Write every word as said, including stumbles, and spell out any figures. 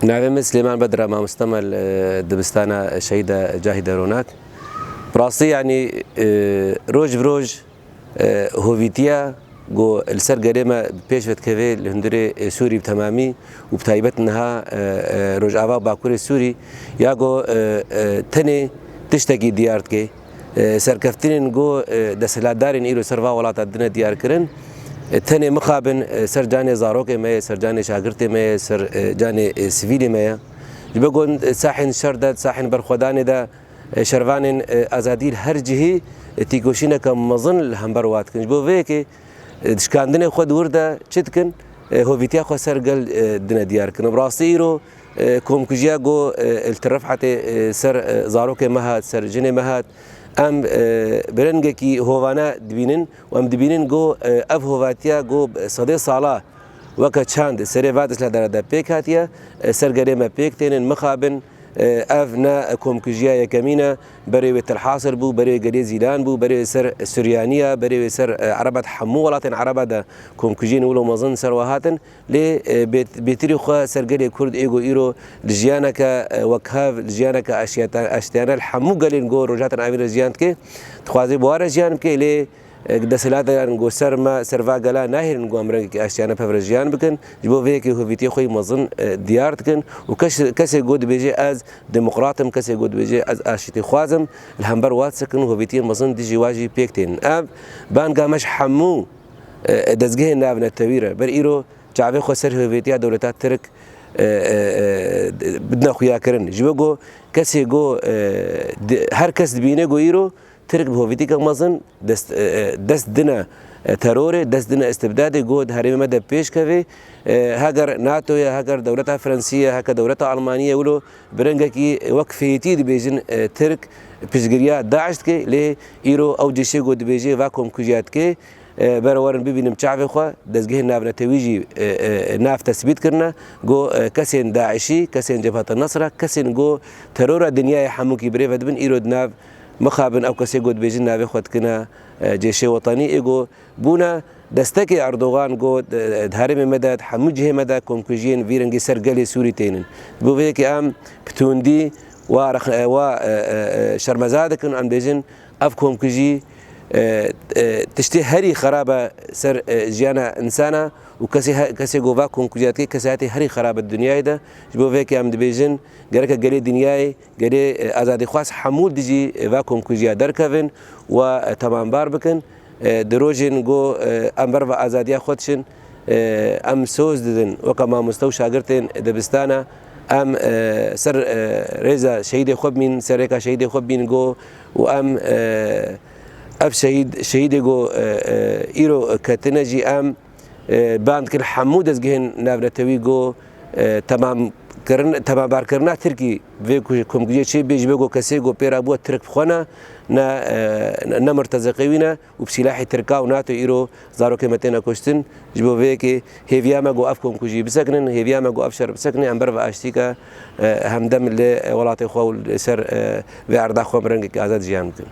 Navê min Silêman Bedr e, mamoste me li, e, dibistana Şehîda Cahîda Ronak. Bi rastî, yanî, e, roj bi roj, e, hovîtiya ku li ser gelê me bi pêş ve dikeve li hundirê, e, Sûrî bi temamî û bi taybet niha, e, e, Rojava û Bakurê Sûrî, ya ku, e, e, tenê tiştekî diyar dike. E, serkeftinên ku, e, desthilatdarên îro ser va welata dine diyar kirin, e, tenê mixabin, e, ser canê zarokê me ye, ser canê şagirtê me ye, ser, e, canê, e, sivîlê me ye. Ji bo ku, e, sahên şer de, sahên berxwedanê de, e, şervanên, e, azadî li her cihî, e, têkoşîneke mezin li hember wa dikin. Ji bo vê yekê, e, di şikandinê xwe di wir de çi dikin? E, hovîtiya xwe ser gel, e, dine diyar kirin. Bi rastî îro, e, komkujiya ku, e, li Tirefetê, e, ser, e, zarokê me hat, ser jinê me hat, em, e, bi rengekî hovane dibînin û em dibînin ku, e, ev hovatiya ku sedê sala weke çand serê va desthilatdara de pêk hatiye, e, ser gelê me pêk tênin, mixabin, e, ev ne komkujiya yekemîn e, berê wê Telhasir bû, berê wê gelê Zîlan bû, berê wê ser Suryaniya, berê wê ser, e, Ereba di hemû welatên Ereba de komkujiyên wilo mezin ser we hatin. Lê, e, bêt-, bêtirî xwe ser gelê Kurd ê ku îro li jiyaneke, e, wekhev, li jiyaneke aşiyeta-, aştiyane li hemû gelên ku Rojhilata Navîn re jiyan dike, dixwaze bi wan re jiyan bike, lê, e, desthilatdaran ku ser me, ser va gela nahêlin ku em rengekî aştiyane bi hev re jiyan bikin. Ji bo vê yekê hovîtiyê xwe yî mezin, e, diyar dikin û kes-, kesê ku dibêje ez demokrat im, kesê ku dibêje ez aştîxwaz im, li hember wa disekin û hovîtiyên mezin dijî wa jî pêk tênin. Ev banga me ji hemû, e, dezgehên navnetewî re. Ber îro çavê xwe ser hovîtiya dewleta Tirk, e, e, e, bidine xuyakirin. Ji bo ku kesê ku, e, di-, her kes dibîne ku îro Tirk bi hovîtîka mezin dest, e, e, dest dine, e, terorê, dest dine istibdadê ku di herêmê me de pêş kevê. E, heger NATO ye, heger dewleta Fransî ye, heke dewleta Almanî ye, wilo bi rengekî wek fêtî dibêjin, e, Tirk piştgiriya DAIŞ dike, lê îro ew cêşê ku dibêje va komkujiya dike, e, bere werin bibînim çavê xwe, dezgehên navnetewî jî, e, e, nav tesbît kirine, ku, e, kesên DAIŞî, kesên Cebheta Nesra, kesên ku terora dinyayê hemûkî birêve dibin, îro di nav mixabin ew kesê ku dibêjin navê xwe dikine, e, cêşê wetenî, ê ku bûne destekê Erdogan ku, e, di herêmê me de, di hemû cihê me de komkujiyên vî rengî ser gelê Sûrî tênin. Ji bo vê yekê em bi tundî wa rex-, e, wa, e, e, e, şermeza dikin, em dibêjin, ev komkujî, e, e, tiştê herî xerab e ser, e, jiyana însana û kesê he-, kesê ku va komkujiya dike, kesayetê herî xerab e di dinyayê de. Ji bo vê yekê em dibêjin, gereke gelê dinyayê, gelê, e, azadîxwaz hemû dijî, e, va komkujiya derkevin û, e, temambar bikin. E, di rojên ku, e, em ber ve azadiya xwe diçin, e, em soz didin weke mamoste û şagirtên dibistana. Em, e, ser, e, rêza şehîdê xwe bimîn, ser rêka şehîdê xwe bimîn ku û em, e, ev şehîd, şehîdê ku, e, e, îro ketine jî em, e, ban dikin hemû dezgehên navnetewî ku, e, temam kirin, temambarkirina Tirkî vê ku-, komkujiyê çê bê, ji bo ku kesê ku pê re bûye Tirk bi xwe ne, ne, e, ne, ne mirtezeqê wî ne û bi sîlahê Tirka û NATO îro zarokê me têne kuştin. Ji bo vê yekê hêviya me ku ev komkujî bisekinin, hêviya me ku ev şer bisekine, em ber ve aştîke, e, hemdem li welatê xwe û li ser, e, vê erda xwe bi rengekî azad jiyan bikin.